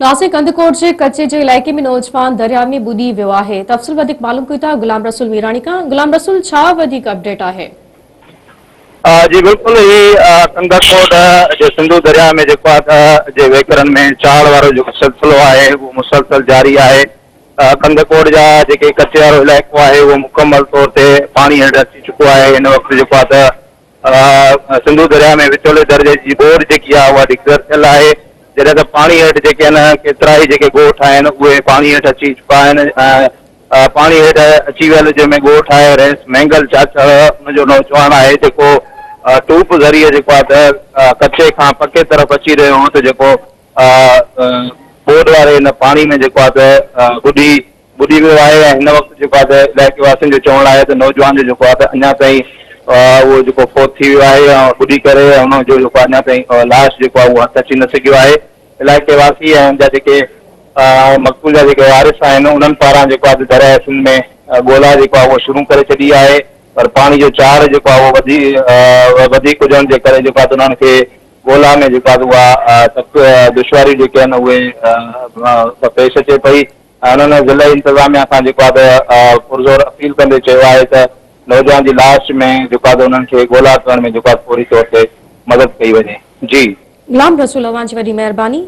ناصر ڪنڌڪوٽ جي ڪچي جي علائقي ۾ نوجوان درياء ۾ ٻڏي ويو آهي تفصيل وڌيڪ معلوم ڪيون ٿا غلام رسول ميراڻي کان غلام رسول ڇا وڌيڪ اپڊيٽ آهي. جي بلڪل هي ڪنڌڪوٽ جي سنڌو درياء ۾ جيڪو آهي ته جي وهڪرن ۾ چاڙهه وارو جيڪو سلسلو آهي اهو مسلسل جاري آهي ڪنڌڪوٽ جا جيڪي ڪچي وارو علائقو آهي اهو مڪمل طور تي پاڻي هيٺ اچي چڪو آهي هن وقت جيڪو آهي ته سنڌو درياء ۾ وچولي درجي جي ٻوڏ جيڪي آهي اها ڊڪليئر ٿيل آهي جڏهن ته پاڻي هيٺ جيڪي آهن ڪيترائي جيڪي ڳوٺ آهن اهي پاڻي هيٺ اچي چڪا آهن ۽ پاڻي هيٺ اچي ويل جنهن ۾ ڳوٺ آهي رئيس مينگل چاچڙ ان جو نوجوان آهي جيڪو ٽوپ ذريعي جيڪو آهي ته ڪچي کان پڪي طرف اچي رهيو هو ته جيڪو ٻوڏ واري ان پاڻي ۾ جيڪو آهي ته ٻڏي ٻڏي ويو آهي ۽ هن وقت جيڪو آهي ته علائقي واسين جو چوڻ آهي ته نوجوان جو جيڪو آهي ته اڃا تائين اهو جيڪو فوت ٿي ويو آهي ۽ ٻڏي ڪري ان جو جيڪو اڃا تائين لاش جيڪو آهي اهو هٿ اچي نه سگهيو آهي علائقي واسي ۽ ان جا جيڪي مقتول جا جيڪي وارث آهن انهن پاران جيڪو آهي ته درياء سنڌ ۾ ڳولا جيڪو آهي اهو شروع ڪري ڇڏي آهي پر پاڻي جو چاڙهه جيڪو آهي اهو وڌي وڌيڪ هجڻ جي ڪري جيڪو آهي ته انهن کي ڳولا ۾ جيڪو آهي اها دشواريون جيڪي آهن اهي پيش اچي پئي ۽ انهن ضلعي انتظاميا کان جيڪو آهي ته پرزور اپيل ڪندي چيو آهي ته نوجوان جي لاش ۾ جيڪو آهي ته انهن کي ڳولا ڪرڻ ۾ جيڪو آهي فوري طور تي مدد ڪئي وڃي جي. غلام رسول اوهان جي وڏي مهرباني.